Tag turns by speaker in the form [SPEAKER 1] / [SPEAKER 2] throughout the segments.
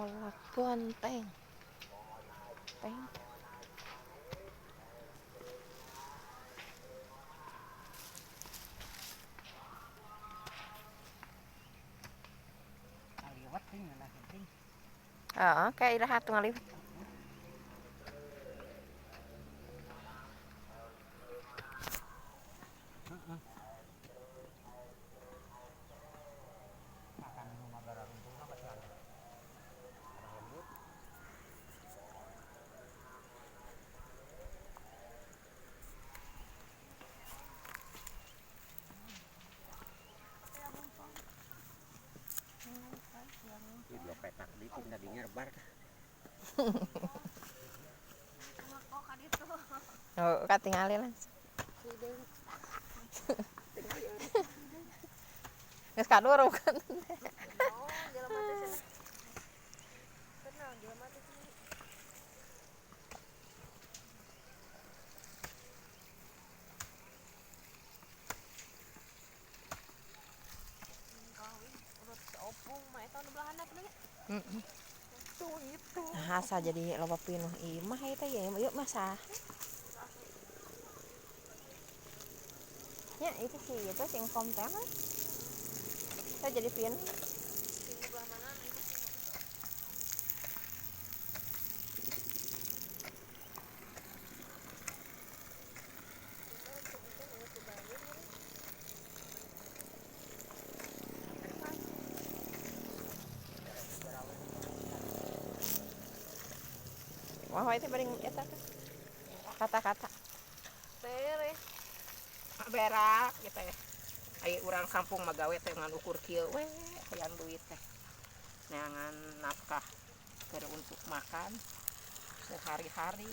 [SPEAKER 1] Melak bonteng. Teng.
[SPEAKER 2] Ngaliwat ting ngeunaheun ting.
[SPEAKER 1] Heeh, kayak iraha atuh ngaliwat.
[SPEAKER 2] Heeh. Makan nu magara runtungna pasti ada. Ada lembut. Ih, dua petak di tadinya rebar.
[SPEAKER 1] Oh, katingali langsung. Geus kadur bukan. Nah, asa jadi loba pinuh imah eta ya, yuk masa. Ya, itu sih, itu sing kom teh mah. Saya jadi pin. Wah, itu paling eta teh. Kata-kata.
[SPEAKER 3] Tere.
[SPEAKER 2] Berak gitu ya. Ai urang kampung mah gawe teh ngan ukur kieu we hayang duit teh. Neangan nafkah keur untuk makan sehari-hari.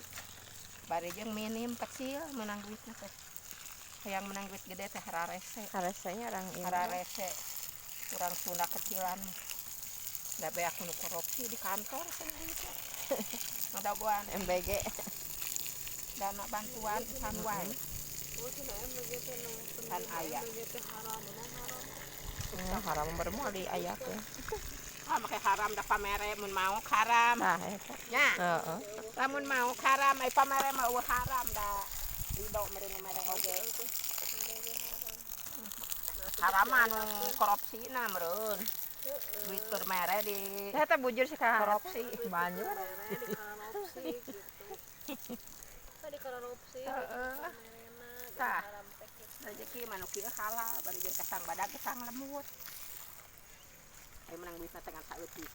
[SPEAKER 2] Bari jeung minim kecil menang duitna teh. Hayang menang duit gede teh hararese.
[SPEAKER 1] Haresenya orang ini.
[SPEAKER 2] Hararese. Urang Sunda kecilan. Da beak nu korupsi di kantor cenah duitna. Ngadagoan
[SPEAKER 1] MBG.
[SPEAKER 2] Dana bantuan can wae. Kan aya.
[SPEAKER 1] Nah, haram bermoal di ayakeun.
[SPEAKER 2] Ah, make haram da pamere mun mau haram.
[SPEAKER 1] Tah eta.
[SPEAKER 2] Nya.
[SPEAKER 1] Heeh.
[SPEAKER 2] Lamun mau haram ai pamere mah eueuh haram da ridho mere nu mere oge. Haram anu korupsina meureun. Duit keur mere di
[SPEAKER 1] Eta bujur sih ka
[SPEAKER 2] korupsi.
[SPEAKER 1] Banjur.
[SPEAKER 3] Di korupsi gitu. Tadi korupsi.
[SPEAKER 2] Heeh. Tah. Rezeki mah nu kieu halal bari jeung kesang badag kesang lemut. Ai menang duitna teh ngan saeutik.